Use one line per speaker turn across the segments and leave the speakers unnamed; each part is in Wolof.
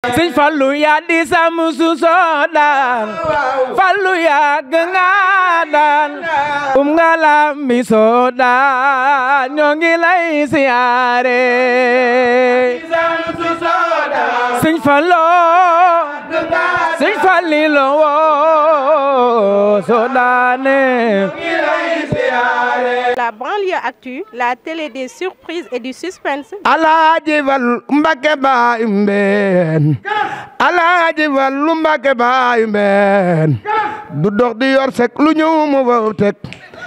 Sëñ Fallu yaa di sam su soodaan Fallu yaa nga daan nga la mi soodaan ñoo ngi lay siyaare Sëñ Fallu Sëñ Fallilu woo soodaane
La banlieue actu, la télé des surprises et du suspense.
Alaaji Fallu Mbakke baay mbeen Alaaji Fallu Mbakke baay mbeen du dox di yor sek lu ñëw mu faw teg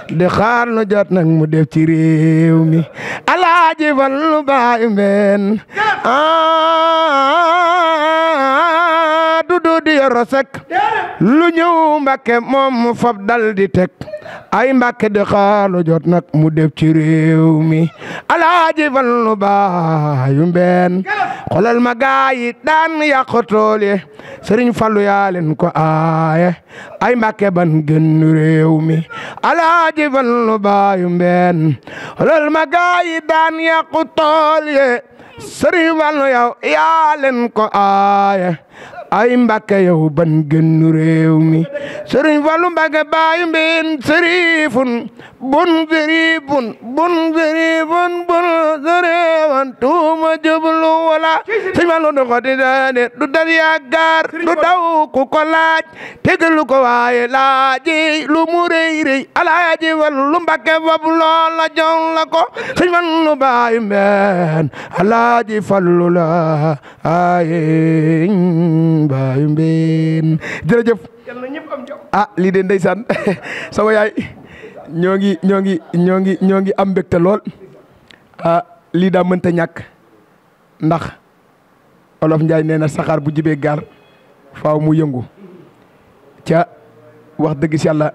di xaar lu jot nag mu def ci réew mi Alaaji Fallu baay mbeen du di yor sek lu ñëw Mbakke moom mu fab dal di teg ay Mbakke di xaar lu jot nag mu def ci réew mi Alaaji Fallu baay mbeen xolal ma gaayi daan yàq tool yi Sëriñ Fallu yaa leen ko aaye ay Mbakke ban gën réew mi Alaaji Fallu baay mbeen xolal ma gaayi daan yàq tool yi Sëriñ Fallu yow yaa leen ko aaye ay Mbakke yow ban gën réew mi Sëriñ Fallu Mbakke baay mbeen sërifun bun sërifun bun sërifun bun sërifun tuuma jublu wala Sëriñ Fallu du ko di daane du dal yàggaar du daw ku ko laaj tegalu ko waaye laaji lu mu rëy rëy Alaaji Fallu Mbakke fab loola jox la ko Sëriñ Fallu baay mbeen Alaaji Fallu la ay baay mbeen jërëjëf lii de ndeysaan sama yaay ñoo ngi am mbégte lool lii daa mënta ñàkk ndax Olof Njaay nee na saxaar bu jibee gaar faaw mu yëngu ca wax dëgg si yàlla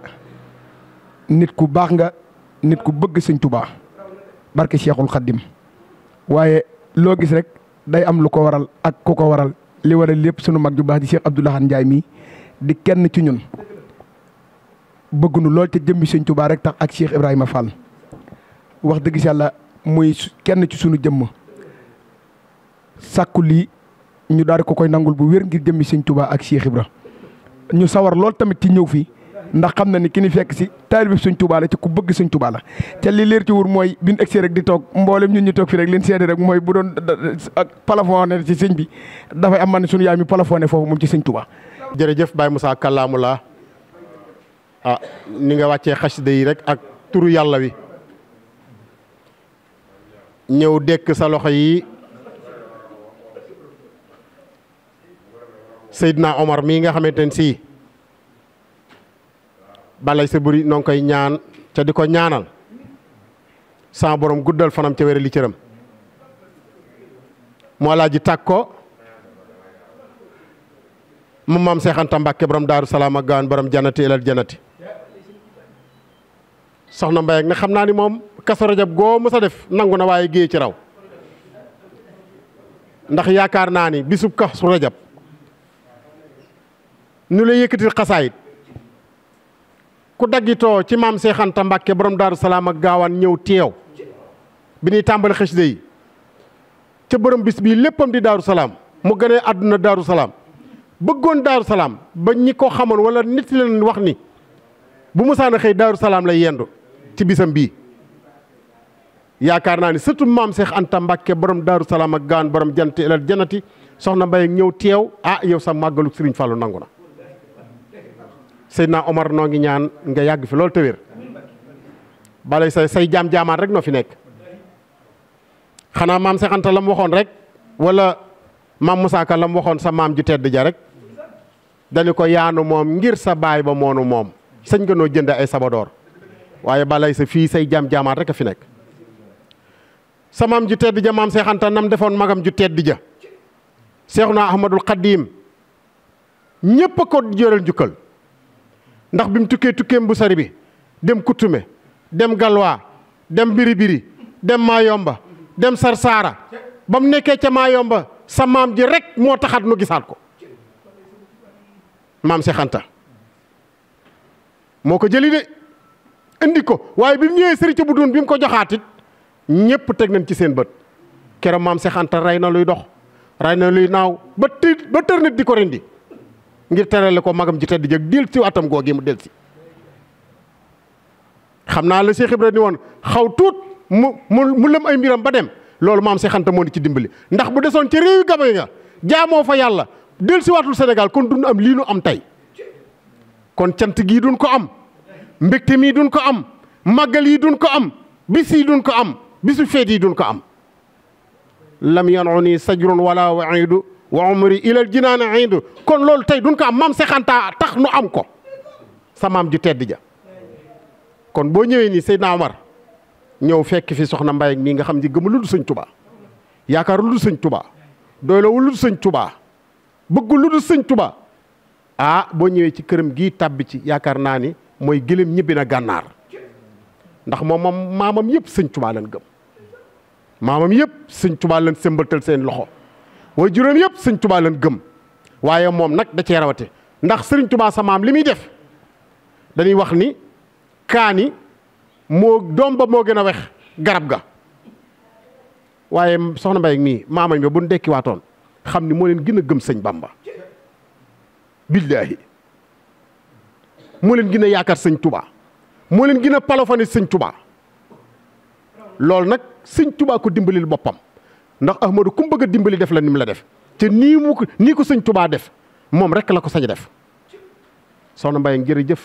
nit ku baax nga nit ku bëgg Sëñ Tuubaa barke Cheikhul Khadim waaye loo gis rek day am lu ko waral ak ku ko waral li waral lépp sunu mag ju baax di Cheikh Abdou Lahad Ndiaye mi di kenn ci ñun bëggunu lool te jëmmi Sëñ Tuubaa rek tax ak Cheikh Ibrahima Fall wax dëgg si yàlla muy kenn ci sunu jëmm sàkku lii ñu daal di ko koy nangul bu wér ngir jëmmi Sëñ Tuubaa ak Cheikh Ibra ñu sawar lool tamit ci ñëw fii ndax xam na ni ki ni fekk si taalibe Sëñ Tuubaa la ci ku bëgg Sëñ Tuubaa la ca li leer ci wur mooy bi ñu egsee rek di toog mboolem ñun ñu toog fi rek leen seede rek mooy bu doon ak plafonné ci sëñ bi dafay am man sunu yaay mi plafonné foofu moom ci Sëñ Tuubaa.
jërëjëf Baye Moussa Kallaamullah ni nga wàccee xasida yi rek ak turu yàlla wi ñëw dekk sa loxo yi Seydina Omar mii nga xamante ne sii balay sa buri noo ngi koy ñaan ca di ko ñaanal sa borom guddal fanam ca wéra li cëram moo laa ji tàg ko mu maam Seex Anta Mbàkke borom Daaru Salaam ak gaan borom janati ilal janati soxna Mbaye nag xam naa ni moom Kazu Rajab goo mës a def nangu na waaye géey ci raw ndax yaakaar naa ni bisub Kazu Rajab nu la yëkkatil xasaayit ku daggitoo ci maam Seex Anta Mbàkke borom Daaru Salaam ak gaawaan ñëw teew bi ñuy tàmbali xasida yi ca borom bis bii léppam di Daaru Salaam mu gënee àdduna Daaru Salaam bëggoon Daaru Salaam ba ñi ko xamoon wala nit leen wax ni bu musaana xëy Daaru Salaam lay yendu ci bisam bii yaakaar naa ni surtout maam Seex Anta Mbàkke borom Daaru Salaam ak gaawaan borom janati ilal janati soxna Mbaye ñëw teew yow sa màggalu Sëriñ Fallu nangu na Seydina Omar noo ngi ñaan nga yàgg fi loolu te wér balay say jaam-jaamaan rek noo fi nekk xanaa maam Seex Anta la mu waxoon rek wala maam Moussa Ka la mu waxoon sa maam ju tedd ja rek dañu ko yaanu moom ngir sa baay ba moonu moom sëñ nga noo jënd ay sabadoor waaye balay sa fii say jaam-jaamaan rek a fi nekk sa maam ju tedd ja maam Seex Anta nam defoon magam ju tedd ja Seexuna Ahmadul Xadiim ñépp a ko jëral njukkal ndax bi mu tukkeem bu sari bi dem Kutume dem Galwaa dem Biribiri dem Mayomba dem Sarsara ba mu nekkee ca Mayomba sa maam ji rek moo taxat nu gisaat ko maam Seex Anta moo ko jëli de indi ko waaye bi mu ñëwee sëriñ bu doon bi mu ko joxaatit ñépp teg nañ ci seen bët keroog maam Seex Anta rey na luy dox ray na luy naaw ba tër nit di ko rendi ngir terale ko magam ji tedd jëg del si atam googi mu del si xam naa la Cheikh Ibra ni woon xaw tuut mu lëm ay mbiram ba dem loolu maam Cheikh Anta moo ni ci dimbali ndax bu desoon ci réewi Gabon nga jaamoo fa yàlla del si waatul Sénégal kon duñ am lii nu am tey kon cant gii duñ ko am mbégte mii duñ ko am màggal yi duñ ko am bis yi duñ ko am bisu feet yi duñ ko am lam yanuni sajrun wala waidu wa umri ilal jinaani aidu kon loolu tey duñ ko am maam Cheikh Anta tax nu am ko sa maam ju tedd ja kon boo ñëwee nii Seydina Omar ñëw fekk fi soxna Mbaye mii nga xam ni gëmu lu dul sëñ Tuubaa yaakaar lu dul sëñ Tuubaa doy la wu lu dul sëñ Tuubaa bëgg lu dul sëñ Tuubaa boo ñëwee ci këram gii tàbbi ci yaakaar naa ni mooy gëléem ñibbi na gànnaar ndax moom maamam yëpp sëñ Tuubaa lañ gëm maamam yëpp sëñ Tuubaa lañ sëmbatal seen loxo way juróom yëpp sëñ Tuubaa lañ gëm waaye moom nag da cee rawate ndax sëriñ Tuubaa sa maam li muy def dañuy wax ni kaani doom ba moo gën a wex garab ga waaye soxna Mbaye mii maamam bi bu ñu dekki waatoon xam ni moo leen gën a gëm sëñ Bamba billaahi moo leen gën a yaakaar sëñ Tuubaa moo leen gën a palofane sëñ Tuubaa loolu nag sëñ Tuubaa ko dimbalil boppam ndax Ahmadu ku mu bëgg a dimbali def la ni mu la def te nii ko sëñ Tuubaa def moom rek la ko sañ def soxna Mbaye jërëjëf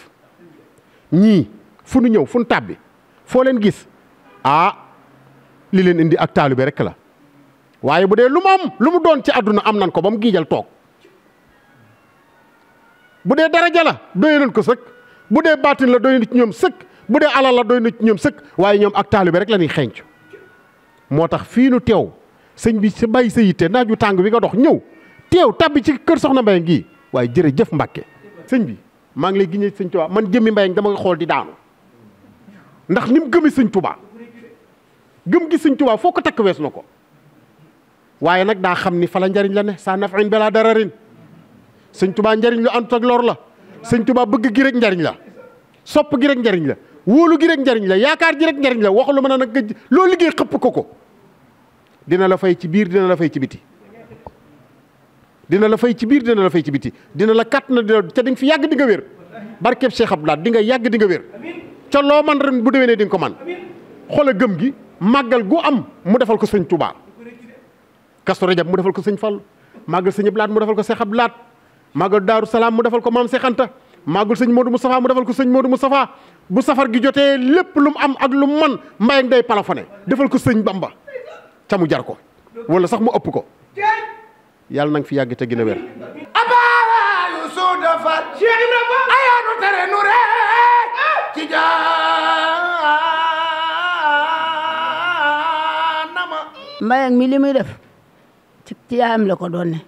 ñii fu nu ñëw fu nu tàbbi foo leen gis li leen indi ak taalibe rek la waaye bu dee lu mu am lu mu doon ci àdduna am nan ko ba mu giijal toog bu dee daraja la doy nañ ko sëkk bu dee baatin la doy na ci ñoom sëkk bu dee alal la doy na ci ñoom sëkk waaye ñoom ak taalibe rek la ñuy xenc moo tax fii nu teew sëñ bi sa bàyyi sa yitte naaju tàng bi nga dox ñëw teew tabbi ci kër soxna Mbaye gii waaye jërëjëf Mbàkke sëñ bi maa ngi lay giñee sëñ Tuubaa man jëmmi Mbaye dama nga xool di daanu ndax ni mu gëmi sëñ Tuubaa gëm gi sëñ Tuubaa foo ko takk wees na ko waaye nag daa xam ni fa la njariñ la ne sa nafin balaa dararin sëñ Tuubaa njariñ lu àndut ak lor la sëñ Tuubaa bëgg gi rek njariñ la sopp gi rek njariñ la wóolu gi rek njariñ la yaakaar ji rek njariñ la waxu lu mën a nag gëj loo liggéey xëpp ko dina la fay ci biir dina la fay ci biti dina la fay ci biir dina la fay ci biti dina la kat na ca di nga fi yàgg di nga wér barkeb Cheikh Abdoulaye di nga yàgg di nga wér ca loo man ren bu déwénee di nga ko man xoola gëm gi màggal gu am mu defal ko sëñ Touba Kazu Rajab mu defal ko sëñ Fall màggal sëñ Abdoulaye mu defal ko Cheikh Abdoulaye màggal Daaru Salaam mu defal ko maam Cheikh Anta màggal sëñ Modou Moustapha mu defal ko sëñ Modou Moustapha bu safar gi jotee lépp lu mu am ak lu mu man Mbaye ak day palafone defal ko sëñ Bamba ca mu jar ko wala sax mu ëpp ko yàlla na nga fi yàgg te gën a wér
abaayu suuda fat Cheikh Ibrahima ayaanu tere nu re ci jaanama
Mbaye ak mi li muy def ci yaayam la ko doon ne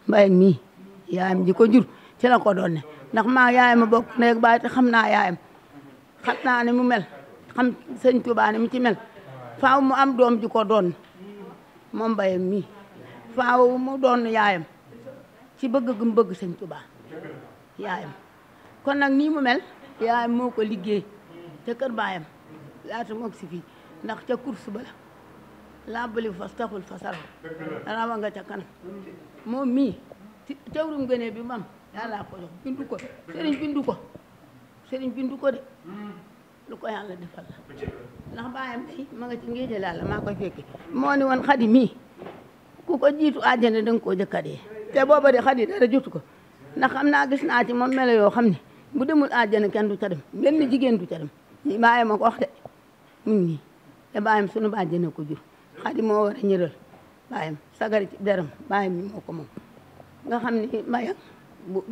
Mbaye ak mi yaayam ji ko jur ci la ko doon ne ndax maa yaayam a bokk neeg baay te xam naa yaayam xam naa ne mu mel xam sëñ Tuubaa ne mu ci mel faaw mu am doom ji ko doon moom Mbaye ak mi faaw mu doon yaayam ci bëgg gu mu bëgg sëñ Tuubaa yaayam kon nag nii mu mel yaayam moo ko liggéey ca kër baayam laata moog si fii ndax ca course ba la làbbali fas taxul fasal rawa nga ca kanam moom mii ci cawrum gënee bi mam yàlla ko jox bindu ko sëriñ bindu ko de lu ko yàlla defal la ndax baayam day ma nga ci ngéeje la maa koy fekki moo ni woon Xadi mii ku ko jiitu àjjana da nga koo jëkka dee te booba de Xadi dara jotu ko ndax xam naa gis naa ci moom melo yoo xam ne bu demul àjjana kenn du ca dem benn jigéen du ca dem ñi bàyyi ma ko wax de mun nii te bàyyam sunu bàjjana ko jur Xadi moo war a ñëral bàyyam sagari ci deram bàyyam mi moo ko moom nga xam ne Mbaye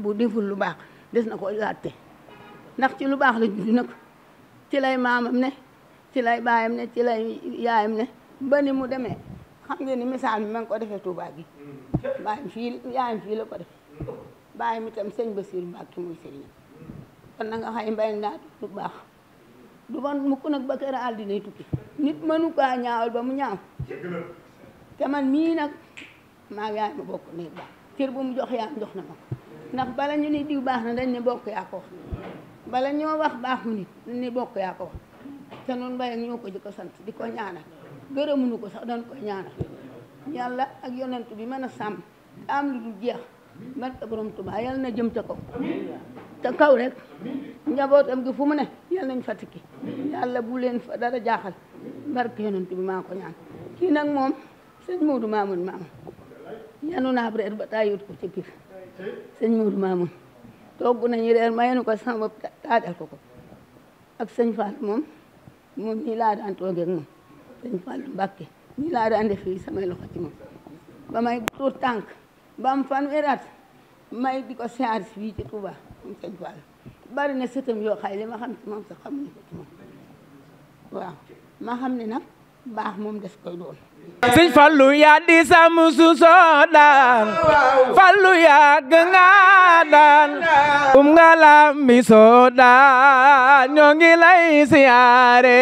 bu deful lu baax des na ko laajte ndax ci lu baax la judd nag ci lay maamam ne ci lay bàyyam ne ci lay yaayam ne ba ni mu demee xam ngeen ni misaal mi ma ngi ko defee Touba gi bàyyam fii yaayam fii la ko def bàyyam itam sëñ Basiru Mbàkke muy sëriñam kon na nga xay Mbaye ndaa lu baax du bon mukk nag ba kër àll dinay tukki nit mënu kaa ñaawal ba mu ñaaw te man mii nag maa yaay ma bokk ne baax cër bu mu jox yaam jox na ma ndax bala ñu ni diw baax na dañ ne bokk yaa ko wax bala ñoo wax baaxu nit dañ ne bokk yaa ko wax te noonu Mbaye ñoo ko jëkk sant di ko ñaanal gërëmuñu ko sax dañ koy ñaanal yàlla ak yonent bi mën a sàmm am lu du jeex barke borom Tuubaa yàlla na jëm ca kaw te kaw rek njabootam gi fu mu ne yàlla nañ fa tikki yàlla bu leen fa dara jaaxal barke yonent bi maa ko ñaan kii nag moom sëñ Moodu Maamun maam yanu naa reer ba taayut ko ci kii sëñ Moodu Maamun togg nañu reer ma yenu ko sama bopp taajal ko ak sëñ Fall moom nii laa daan toogee ak moom sëñ Fall Mbàkke nii laa daan def fii samay loxo ci moom ba may tuur tànk ba am fanweeri at may di ko siyaar si fii ci Touba moom sëñ Fall bari na sëtam yoo xay li ma xam ci moom sax xamuñu ko ci moom waaw ma xam ne nag baax moom des koy doon
sëñ Fallu yaa di sam su soodaan Fallu yaa nga daan nga lambi soodaan ñoo ngi lay siyaare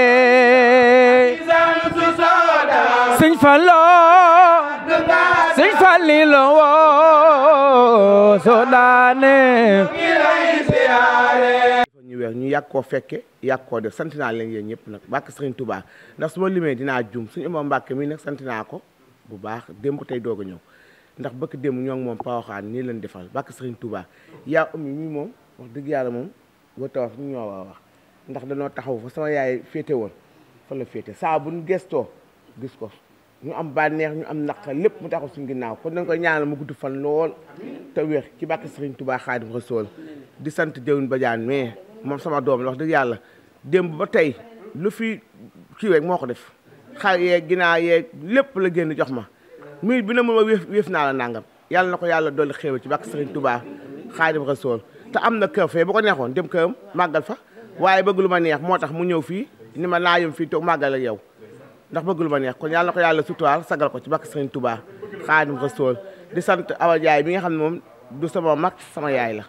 sëñ Fallu sëñ Fallilo woo soodaane ñu yàgg koo fekke yàgg koo def sant naa leen yéen ñëpp nag bàkk Sëriñ Tuubaa ndax su ma limee dinaa jum suñu Imam Mbàkke mi nag sant naa ko bu baax démb tey doog a ñëw ndax bëkk démb ñoo ngi moom Porokhane nii leen defal bàkk Sëriñ Tuubaa yaa ummi mi moom wax dëgg yàlla moom boo taw ñu ñoo waa wax ndax danoo taxaw fa sama yaay féete woon fa la féete saa bu ñu gestoo gis ko ñu am bànneex ñu am naqar lépp mu taxaw suñu ginnaaw kon dañ koy ñaanal mu gudd fan lool te wér ci bàkk Sëriñ Tuubaa Xaadimu Rasuul di sant Déwén Badiane mais moom sama doom la wax dëgg yàlla démb ba tey lu fi kii rek moo ko def xar yeeg ginnaaw yeeg lépp la génn jox ma mii bi na ma wéef naa la nangam yàlla na ko yàlla dolli xéewal ci bàkk Sëriñ Tuubaa Xaadimu Rasuul te am na kër fee bu ko neexoon dem këram màggal fa waaye bëgg lu ma neex moo tax mu ñëw fii ni ma naa yëm fii toog màggal ak yow ndax bëgg lu ma neex kon yàlla na ko yàlla suturaal sagal ko ci bàkk Sëriñ Tuubaa Xaadimu Rasuul di sant Awa Jaay bi nga xam ne moom du sama mag sama yaay la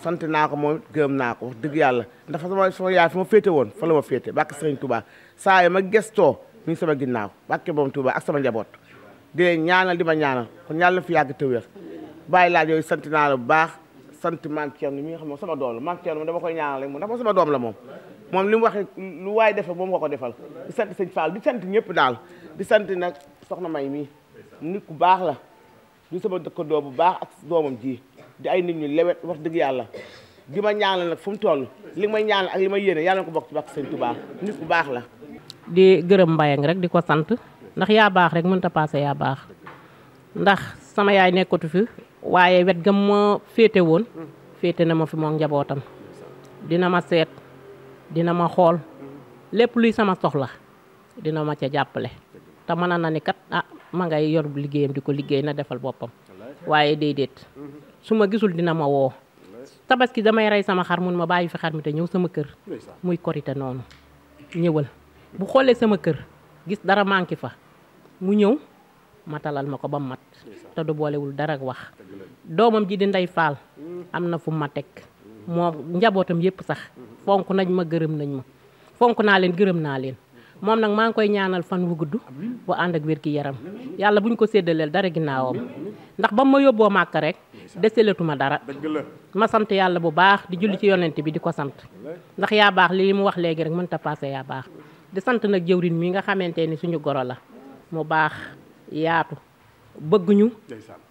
sant naa ko moom gërëm naa ko wax dëgg yàlla ndax sama yaay fi ma féete woon fa la ma féete bàkk Sëriñ Tuubaa saa yi ma gestoo mi ngi sama ginnaaw bàkke boom Tuubaa ak sama njaboot di leen ñaanal di ma ñaanal kon yàlla fi yàgg te wér bàyyi laaj yooyu sant naa la bu baax sant Maam Thierno mi nga xam ne sama doom la Maam Thierno dama koy ñaanal rek moom ndax sama doom la moom li mu waxee lu waay defee moom nga ko defal di sant sëñ Fall di sant ñëpp daal di sant nag soxna May mii nit ku baax la di sama dëkkandoo bu baax ak doomam ji di ay nit ñu lewet wax dëgg yàlla di ma ñaanal nag fu mu toll li may ñaanal ak li may yéene yàlla na ko bokk ci bàkk Sëriñ Tuubaa nit ku baax la
di gërëm Mbayang rek di ko sant ndax yaa baax rek mënta passé yaa baax ndax sama yaay nekkatu fi waaye wet gam ma féete woon féete na ma fi moom njabootam dina ma seet dina ma xool lépp luy sama soxla dina ma ca jàppale te mën na ni kat ma ngay yor liggéeyam di ko liggéey na defal boppam waaye déedéet su ma gisul dina ma woo tabaski damay rey sama xar mun ma bàyyi fi xar mi te ñëw sama kër muy korite noonu ñëwal bu xoolee sama kër gis dara manqué fa mu ñëw matalal ma ko ba mat te du boolewul dara ak wax doomam ji di Ndey Faal am na fu ma teg moo njabootam yépp sax fonk nañ ma gërëm nañ ma fonk naa leen gërëm naa leen moom nag maa ngi koy ñaanal fan wu gudd bu ànd ak wér gi yaram yàlla buñ ko séddaleel dara ginnaawam ndax ba ma yóbboo màkk rek deseletuma dara ma sant yàlla bu baax di julli ci yonent bi di ko sant ndax yaa baax li mu wax léegi rek mënta passé yaa baax di sant nag jëwrin mi nga xamante ni suñu goro la mu baax yaatu bëgg ñu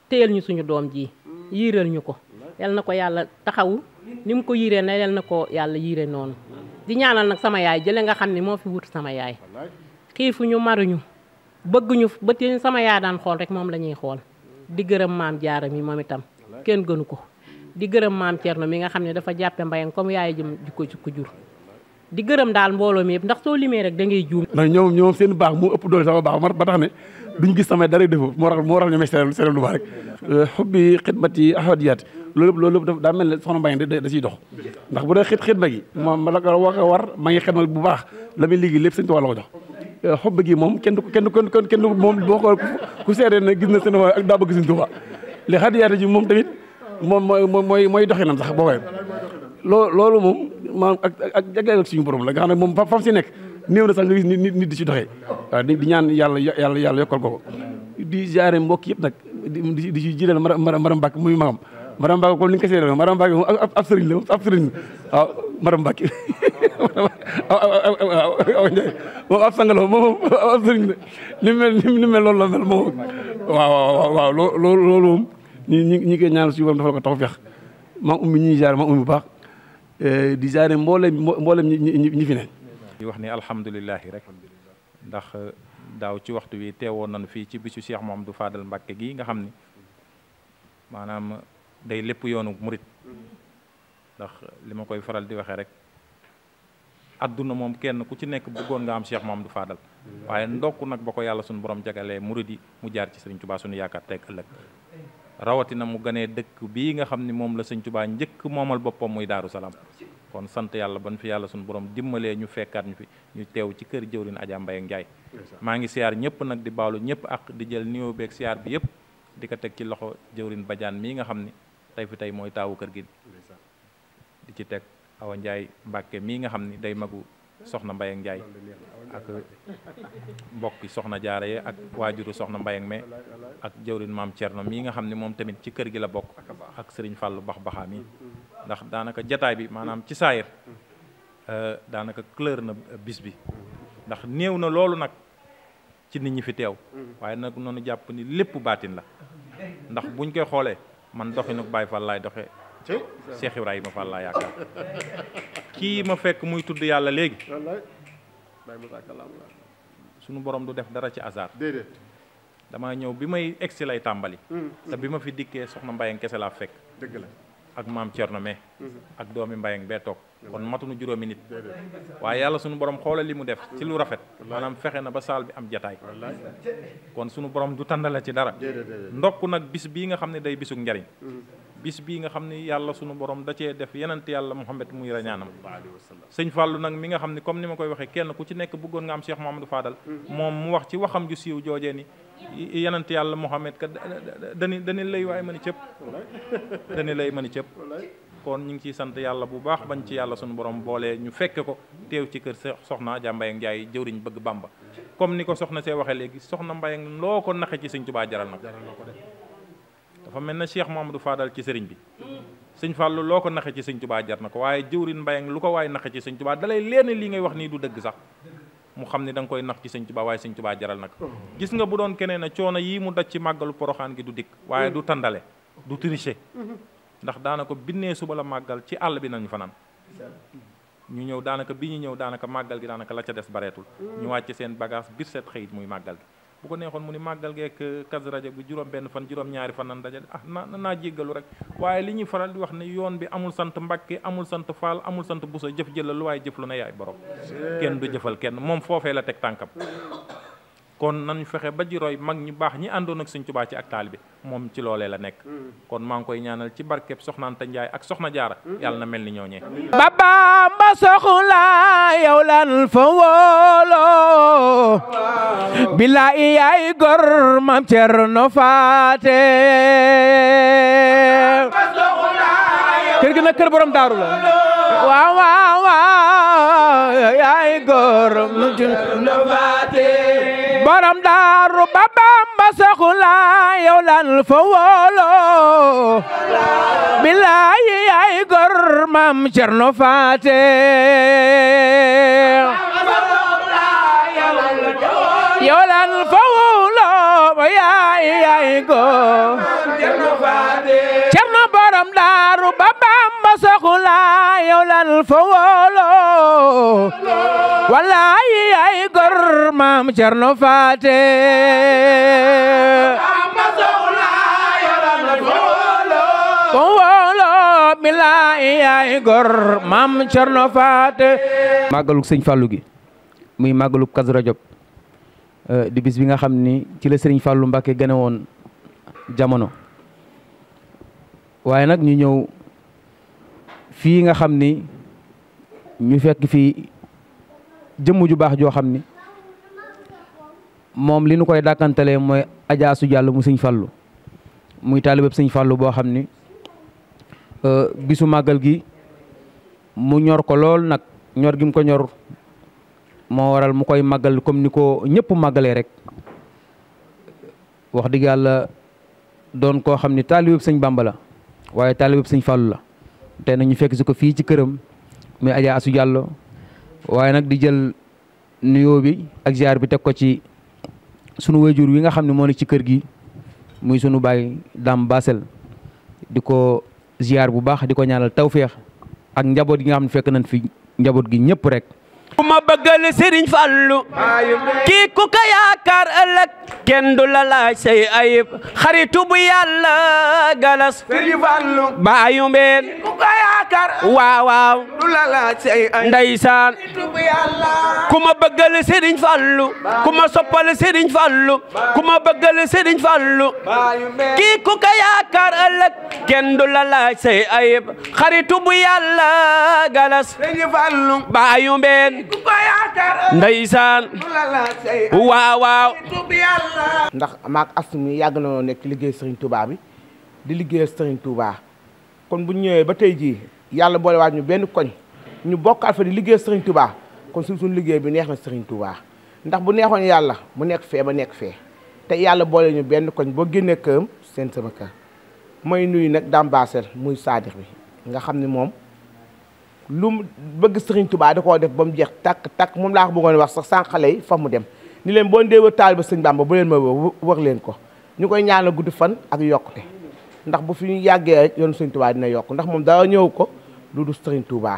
téyel ñu suñu doom ji yiiral ñu ko yal na ko yàlla taxawu ni mu ko yiiree na yal na ko yàlla yiire noonu di ñaanal nag sama yaay jële nga xam ne moo fi wut sama yaay xiifuñu maruñu bëgguñu ba te sama yaay daan xool rek moom la ñuy xool di gërëm maam Jaara mi moom itam kenn gënu ko di gërëm maam Thierno mi nga xam ne dafa jàppe Mbayang comme yaay jëm jikko ci ko jur di gërëm daal mbooloo mi yëpp ndax soo limee rek da ngay juum
ndax ñoom seen baax moo ëpp doole sama baax ba tax ne duñ gis sama dara defoo moo tax ñoomee seeral lu baax rek xubbi xidmati ahadiyaat loolu lépp daa mel ne soxna Mbayang da ciy dox ndax bu dee xidma gi moom ma la ko war ma ngi xidma bu baax la muy liggéey lépp Sëñ Tuubaa la ko jox xob gi moom kenn du moom boo ko ku seetee ne gis na seen ak daa bëgg Sëñ Tuubaa li hadiyaat ji moom tamit moom mooy doxinam sax boo koy loolu moom maanaam ak jagleel ak suñu borom la nga xam ne moom fam si nekk néew na sax nga gis nit di ci doxee waaw di ñaan yàlla yokkal ko di jaare mbokk yëpp nag di ci jiital madame Mbacke muy magam madame Mbacke comme ni nga ko seetee madame Mbacke moom ab sëriñ la ab sëriñ la waaw madame Mbacke moom ab sang la moom ab sëriñ la ni mel loolu la mel moom waaw loolu moom ñi koy ñaan suñu borom dafa la ko tawfeex maa ummi ñuy jaare maa ummi bu baax di jaare mboolem ñi fi ne.
di wax ni alhamdulilahi rek ndax daaw ci waxtu wi teewoon nañu fii ci bisu Cheikh Mouhamadou Fadal Mbacké gi nga xam ni maanaam day lépp yoonu murit ndax li ma koy faral di waxee rek adduna moom kenn ku ci nekk bëggoon nga am Cheikh Mouhamadou Fadal waaye ndokk nag ba ko yàlla suñu borom jagalee murit yi mu jaar ci Sëriñ Tuubaa suñu yaakaar teg ëllëg rawatina mu ganee dëkk bii nga xam ni moom la Sëriñ Tuubaa njëkk moomal boppam muy Daaru Salaam kon sant yàlla ban fi yàlla suñu borom dimbalee ñu fekkaat ñu fi ñu teew ci kër jëwrin Adja Mbaye Ndiaye maa ngi siyaar ñëpp nag di baalu ñëpp ak di jël nuyoo beeg siyaar bi yëpp di ko teg ci loxo jëwrin Badiane mii nga xam ni tey fi tey mooy taawu kër gi di ci teg Awa Ndiaye Mbàkke mii nga xam ni day magu soxna Mbaye Ndiaye ak mbokki soxna Jaara ye ak waajuru soxna Mbaye me ak jëwrin maam Thierno mii nga xam ni moom tamit ci kër gi la bokk ak Serigne Fallou Bax mi ndax daanaka jataay bi maanaam ci saayir daanaka couleur na bis bi ndax néew na loolu nag ci nit ñi fi teew waaye nag noonu jàpp ni lépp baatin la ndax buñ koy xoolee man doxinu Baye Fall laay doxee Cheikh Ibrahima Fall laa yaakaar kii ma fekk muy tudd yàlla léegi sunu borom du def dara ci hasard damaa ñëw bi may egsi lay tàmbali te bi ma fi dikkee soxna Mbayang kese laa fekk dëgg la ak maam Thierno me ak doomi Mbayang bee toog kon matuñu juróomi nit waaye yàlla sunu borom xoolal li mu def ci lu rafet maanaam fexe na ba saal bi am jataay kon sunu borom du tàndale ci dara ndokk nag bis bii nga xam ne day bisuk njariñ bis bii nga xam ni yàlla sunu borom da cee def yenent yàlla Muhammad muy rañaanam sëñ Fallou nag mi nga xam ni comme ni ma koy waxee kenn ku ci nekk bëggoon nga am Cheikh Mouhamadou Fadal moom mu wax ci waxam ju siiw joojee ni yenent yàlla Muhammad ka dani lay waaye mën a cëpp dani lay mën a cëpp kon ñu ngi ciy sant yàlla bu baax bañ ci yàlla sunu borom boole ñu fekke ko teew ci kër soxna Adja Mbaye Ndiaye jëwriñ bëgg Bamba comme ni ko soxna see waxee léegi soxna Mbaye loo ko naxe ci sëñ Tuubaa jaral na ko dafa mel na Cheikh Mouhamadou Fadal ci sëriñ bi sëñ Fallou loo ko naxe ci sëñ Tuubaa jar na ko waaye jëwriñ Mbayang lu ko waaye naxe ci sëñ Tuubaa dalay leen li ngay wax nii du dëgg sax mu xam ni da nga koy nax ci sëñ Tuubaa waaye sëñ Tuubaa jaral na ko gis nga bu doon keneen a coono yii mu daj ci màggalu Poroxaan gi du dikk waaye du tàndale du tricher ndax daanaka binnee suba la màggal ci àll bi nañu fanaan ñu ñëw daanaka bi ñu ñëw daanaka màggal gi daanaka la ca des bareetul ñu wàcce seen bagage bir set xëyit muy màggal gi bu ko neexoon mu ni màggal geek Kazu Rajab bi juróom-benn fan juróom-ñaari fan nan daje naa jéggalu rek waaye li ñuy faral di wax ne yoon bi amul sant Mbakke amul sant Faal amul sant Buso jëf jëlal lu waaye jëf lu ne yaay borom kenn du jëfal kenn moom foofee la teg tànkam kon nañu fexe ba ji roy mag ñu baax ñi àndoon ak Sëñ Tuubaa ci ak taalibe moom ci loolee la nekk kon maa ngi koy ñaanal ci barkeb Soxna Anta Njaay ak Soxna Jaara yàlla na mel ni ñooñee
Baba mba soxla yow lan fa wóolo billahi yaay gor mam Cerno Faate kër gi nag kër borom daaru la waaw waaw waaw yaay gor mam Cerno Faate borom daaru Baba mba soxla yow lan fa wóolo billahi yaay gor mam Cerno Faate yow lan fa wóolo yaay gor Cerno borom daaru Baba mba soxla yow lan fa wóolo wallahi yaay gor mam Cerno Faate gor mam Cerno Faate màggaluk sëñ Fallou gi muy màggaluk Kazu Rajab di bis bi nga xam ni ci la sëriñ Fallou Mbacké gane woon jamono waaye nag ñu ñëw fii nga xam ni ñu fekk fii jëmm ju baax joo xam ni moom li nu koy dàkkantalee mooy Adja Asu Jàll mu sëñ Fallou muy taalibeb sëñ Fallou boo xam ni bisu màggal gi mu ñor ko lool nag ñor gi mu ko ñor moo waral mu koy màggal comme ni ko ñëpp màggalee rek wax dëgg yàlla doon koo xam ni taalibeb sëñ Bamba la waaye taalibeb sëñ Fallou la te nag ñu fekk si ko fii ci këram muy Adja Asu Jàllo waaye nag di jël nuyoo bi ak ziar bi teg ko ci sunu wayjur wi nga xam ne moo nekk ci kër gi
muy sunu baay Dame Basel di ko ziar bu baax di ko ñaanal tawféex ak njaboot gi nga xam ne fekk nañ fi njaboot gi ñëpp rek.
ku ma bëggal Serigne Fallou kii ku ko yaakaar ëllëg kenn du la laaj say ayib xaritu bu yàlla galas
Serigne Fallou
baayu mbeen
ku ko yaakaar
waaw waaw
du la laaj say ay
ndeysaan
bu yàlla
ku ma bëggal Serigne Fallou ku ma soppal Serigne Fallou ku ma bëggal Serigne Fallou kii ku ko yaakaar ëllëg kenn du la laaj say ayib xaritu bu yàlla galas
Serigne Fallou
baayu mbeen ndeysaan waaw waaw
ndax maak Astou mi yàgg na nekk ci liggéey Serigne Touba bi di liggéeyal Serigne Touba kon bu ñëwee ba tey jii yàlla boolewaat ñu benn koñ ñu bokk fa di liggéeyal Serigne Touba kon suñu liggéey bi neex na Serigne Touba ndax bu neexoon yàlla mu nekk fee ba nekk fee te yàlla boole ñu benn koñ boo génnee këram seen sama kër mooy nuyu nag Dame Basel muy saadix bi nga xam ne moom lu mu bëgg Serigne Touba da koo def ba mu jeex takk moom laa ko bëggoon wax sax sànq xale yi fa mu dem ni leen boo dee wër taaliba Sëñ Bamba bu leen ma wër leen ko ñu koy ñaanal gudd fan ak yokkute ndax bu fi ñu yàggee rek yoonu Sëñ Touba dina yokk ndax moom dara ñëw ko lu dul Serigne Touba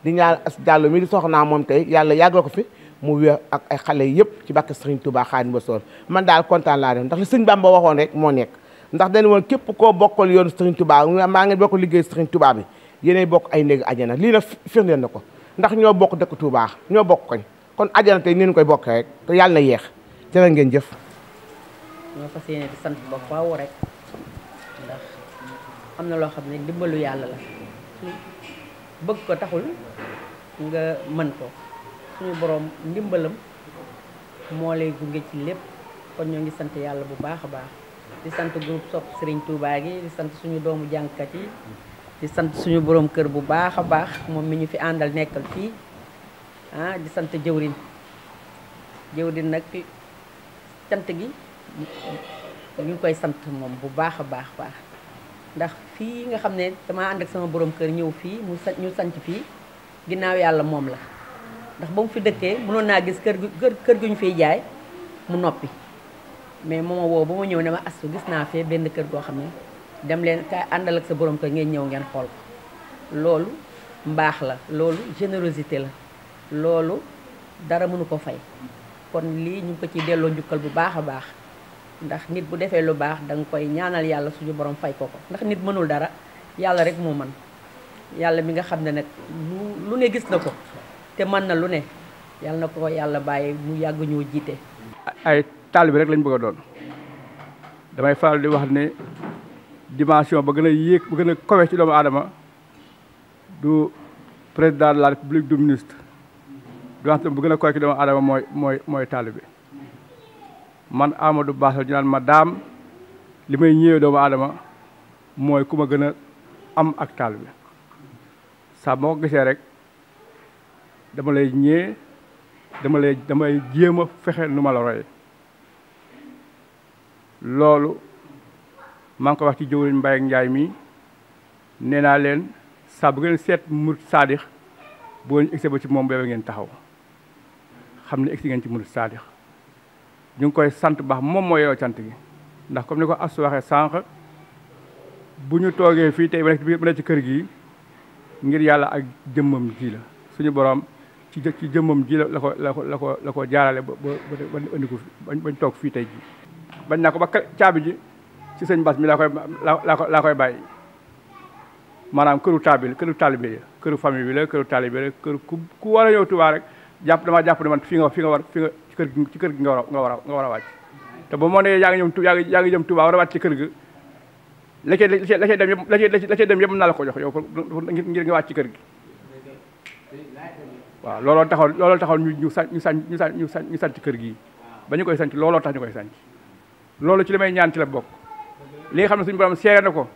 di ñaan as Diallo mi di soxnaa moom tey yàlla yàggal ko fi mu wér ak ay xale yëpp ci bàkk Serigne Touba Xaadimu Rasuul man daal kontaan laa def ndax li Sëñ Bamba waxoon rek moo nekk ndax dañu woon képp koo bokkal yoonu Serigne Touba maa ngi bokk liggéey Serigne Touba bi yéenay bokk ay néegi ajana lii na firndeel na ko ndax ñoo bokk dëkk Touba ñoo bokk koñ kon ajana tey neen koy bokk rek te yàlla na yeex jërë ngeen jëf
ñoo fas yéene di sant ba faaw rek ndax am na loo xam ne dimbalu yàlla la bëgg ko taxul nga mën ko suñu borom ndimbalam moo lay gunge ci lépp kon ñoo ngi sant yàlla bu baax a baax di sant groupe sopp Serigne Touba gi di sant suñu doomu jàngkat yi di sant suñu borom kër bu baax a baax moom mi ñu fi àndal nekkal fii di sant jëwrin nag cant gi ñu ngi koy sant moom bu baax a baax ndax fii nga xam ne dama ànd ak sama borom kër ñëw fii ñu sanc fii ginnaaw yàlla moom la ndax ba mu fi dëkkee mënoon naa gis kër gu ñu fiy jaay mu noppi mais mooma woo ba ma ñëw ne ma Astou gis naa fee benn kër goo xam ne dem leen kaay àndal ak sa borom kër ngeen ñëw ngeen xool ko loolu mbaax la loolu générosité la loolu dara mënu ko fay kon lii ñu ngi ko ci delloo njukkal bu baax a baax ndax nit bu defee lu baax da nga koy ñaanal yàlla suñu borom fay ko ndax nit mënul dara yàlla rek moo mën yàlla mi nga xam ne nag lu ne gis na ko te mën na lu ne yàlla na ko yàlla bàyyi mu yàgg ñoo jiite.
ay taalibe rek lañ bëgg a doon damay faral di wax ne dimension ba gën a yéeg ba gën a kawe ci doomu aadama du président de la république du ministre du wax bu gën a kawe ci doomu aadama mooy taalibe man Amadou Basel ñu naan ma daam li may ñëwee doomu aadama mooy ku ma gën a am ak taalibe saa moo ko gisee rek dama lay ñëwee damay jéem a fexe nu ma la royee loolu maa ngi ko wax ci jëwriñ Mbaye ak Njaay mi nee naa leen saa bu ngeen seet murid saadix boo ñu egsi ba ci moom boobu ngeen taxaw xam ne egsi ngeen ci murid saadix ñu ngi koy sant baax moom mooy yow cant gi ndax comme ni ko Astou waxee sànq bu ñu toogee fii tey ba nekk ci kër gi ngir yàlla ak jëmmam ji la suñu borom ci jëmmam ji la ko jaarale ba indi ko bañ toog fii tey ji bañ naa ko ba caabi ji ci sëñ Bass mi laa koy bàyyi maanaam këru taalibe yi këru famille bi la këru taalibe la kër ku war a ñëw Touba rek damaa jàpp ne man fi nga ci kër gi nga war a wàcc te ba moo ne yaa ngi jëm Touba war a wàcc ci kër gi la cay dem yëpp mën naa la ko jox yow ngir nga wàcc ci kër gi waaw looloo taxaw ñu sant kër gi ba ñu koy sant looloo tax ñu koy sant loolu ci li may ñaan ci la bokk li nga xam ne suñu borom seere na ko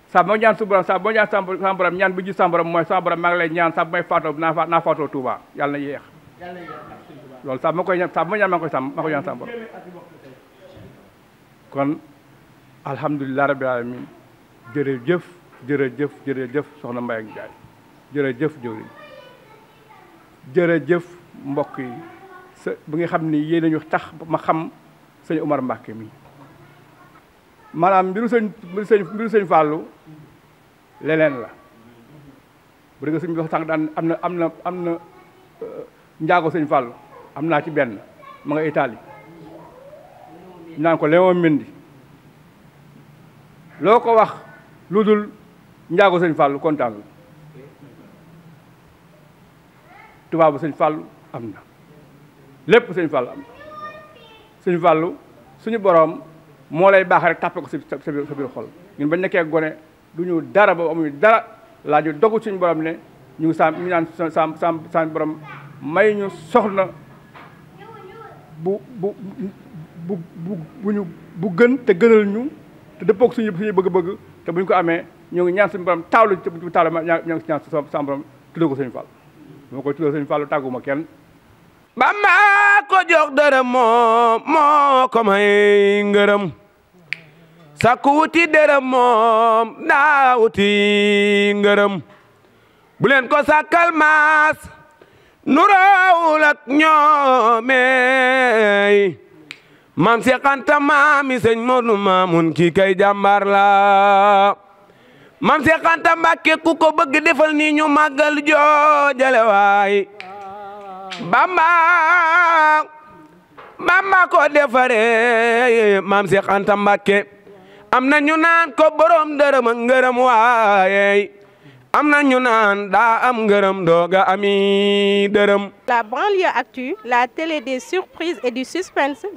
saa boo ñaan sama borom ñaan bu ji sama borom mooy sama borom maa ngi lay ñaan saa bu may faatoo naa faatoo Touba yàlla na yéex loolu saa ma koy ñaan saa bu ma ñaan maa ko ñaan sama borom kon alhamdulilah rabbil alamin jërëjëf soxna Mbaye ak Ndiaye jërëjëf jëwriñ jërëjëf mbokk yi bu nga xam ni yéen nañu tax ma xam sëñ Omar Mbacke mi
maanaam mbiru sëñ Fallou leneen la bu dee sëñ bi wax sànq daan am na njaago sëñ Fallou am naa ci benn ma nga Italie naan ko Léon Mendy loo ko wax lu dul njaago sëñ Fallou kontaan la tubaabu sëñ Fallou am na lépp sëñ Fallou am na sëñ Fallou suñu boroom moo lay baax rek tàppe ko sa biir xol ñun bañ nekkee gone du ñu dara ba amuñu dara laaju dogu suñu borom ne ñu ngi ñu naan sa borom may ñu soxna bu gën te gënal ñu te dëppoog suñu bëgg-bëgg te buñ ko amee ñoo ngi ñaan suñu borom taawlu ci taawlu ñoo ngi ñaan sa borom tuddee ko sëñ Fall moo koy tuddee sëñ Fall tàgguma kenn
Bamba ko jox dërëm moo ko may ngërëm sakku wuti dërëm moom daa wuti ngërëm bu leen ko sàkkal maas nu raawul ak ñoomey maam Seex Anta maami sëñ Moodu Maamun kii kay jàmbaar la maam Seex Anta Mbàkke ku ko bëgg defal nii ñu màggal joojale waay Bamba ko defare maam Seex Anta Mbàkke am na ñu naan ko borom dërëm ak ngërëm waaye am na ñu naan daa am ngërëm dooga ami dërëm.
La banlieue actu, la télé des surprises et du suspense.